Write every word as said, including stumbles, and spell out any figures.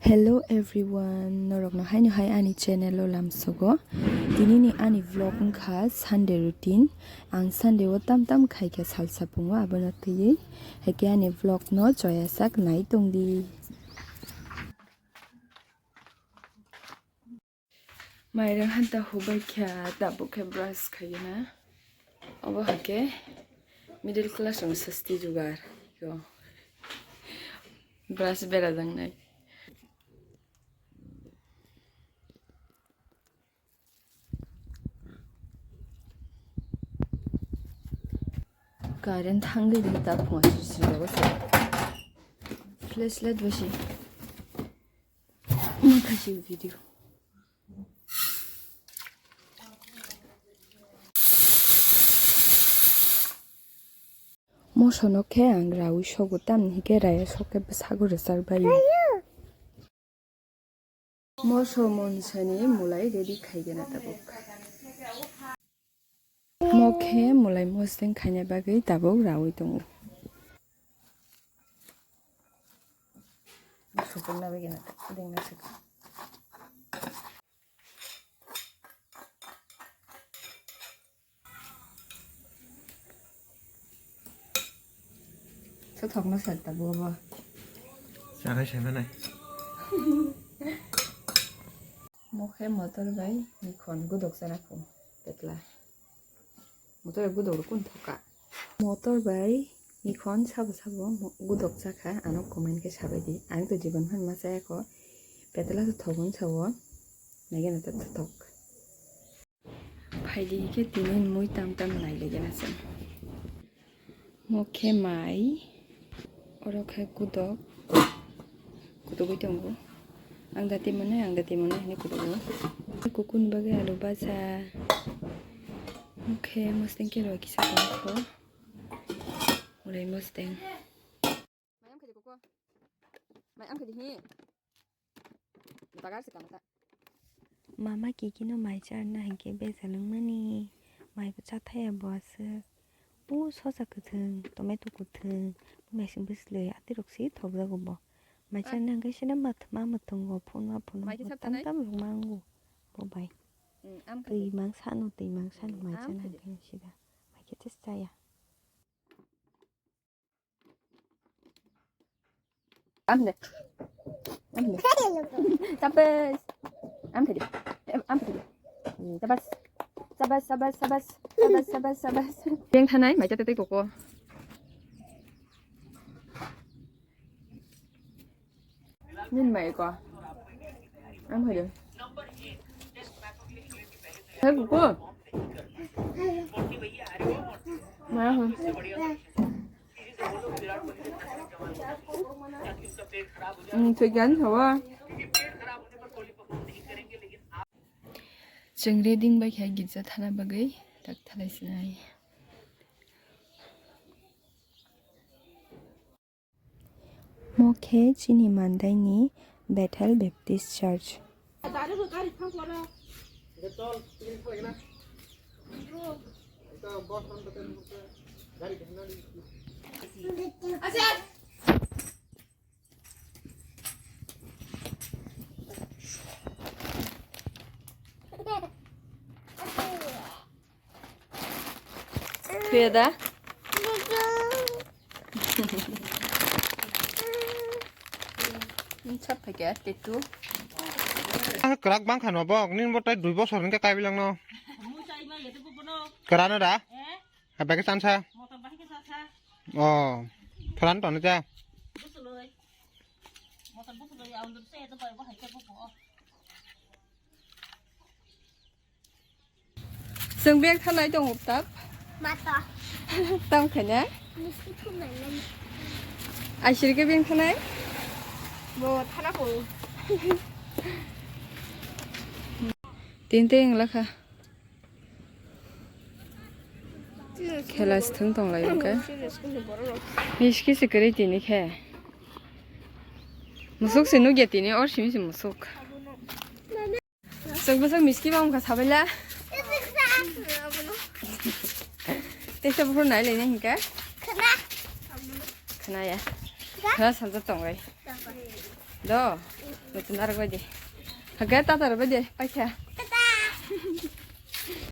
Hello everyone, norokno haino hai ani channel o lamsogo. Tinini ani vlog wngkha Sunday routine. Ang Sunday o tam tam khaikha sal sapungo, abono twiwi. Haikhe ani vlog no choyasak nai tongdi. Mairang hanta hubai kha, tabuk khe brush khaigena. Obo hakhe middle class rokni sasti jugar. Yo. Brush bera jangnai. Current thangwi ring ta phunga sri sri jago se. Flashlight bai se. Ma khachi video. Moso no khe ang rawi sogo, tamni hwnkhe raya sok khe bwsago rwchar baio. Moso monsani mulai ready khaigena tabuk. Mo khe mulai mosdeng khaina bagwi tabuk rawi tongo. Supung na bagwi na deng na sik. Sa thok na sa tabuk bo. Sa hai sa manai. Mo khe motor bai mikhon gudok chana kho petla. Motor gudok rw kun thoka. Motor bai mikhon sabo sabo mo-, gudok chakha, ano comment khe sabai di. Ang to jibon phan ma chaya kho. Petla to thogon sawo. Nage na to thok. Phaidi khe tini mui tam tam nai lege na chwng. Mo khe mai. Oro khe gudok. Gudogwi tongo. Ang dati mwnai, ang dati mwnai hinwi kudugo. Kukuni bagwi alu baja. Mo khe mosdeng khe rw kisa tongkho. Urai mosdeng. Mai ang khaidi kuku. Mai ang khaidi hi. Bagar se kamata. Mama kikino mai charna hinkhe bejal wngmani. Mai bo chathaya bo aswk. Bu sosa kwthwng, tomato kwthwng, bu maichwng bwslwi atirok se thokjago bo. Mai charna hinkhe sida mathwma mwthwngo, phunma phunma tam tam rwkma wngo bo bai. Twi mang sano, twi mang sano mai charna hinkhe sida. Mai khe tei chaya. Am de. Am de. Sabas. Am tadi. Am tadi. Sabas. Sabas, sabas, sabas. Sabas, sabas, sabas. Yang thanai, mai tete koko. Nin mai ko. Am hai. Hai ko ko. Ma ho. Hmm, thik gan hawa. Chwng reading bai khe girja thana bagwi tak thalai sinai. Mo khe chini mandaini Bethel Baptist Church. Thuya da? Sap phaikha tetu. Kwrak bang kha no bok, nini bo tai dui bosor hwnkhe kaibilang no. Kwrano da? Hai bai khe chansa. O, pharan tong ja. Chwng beng thanai tongo tap. Mata. Tam khaina. Misti thumnai nai. Aisirke beng thanai. Bo thana ko. Tin teng lakha. Khela sithwng tong lai hwnkhe. Miski se kwrwi tini khe. Musuk se nugya tini, or simi se musuk. Chwng bwswk miski ma wngkha sabaila. Teisa buphuru nai lainai hwnkhe. Khna ya. Khna saljak tong lai. Do. Betul arok bai de. Hagai tatar bai de paikha.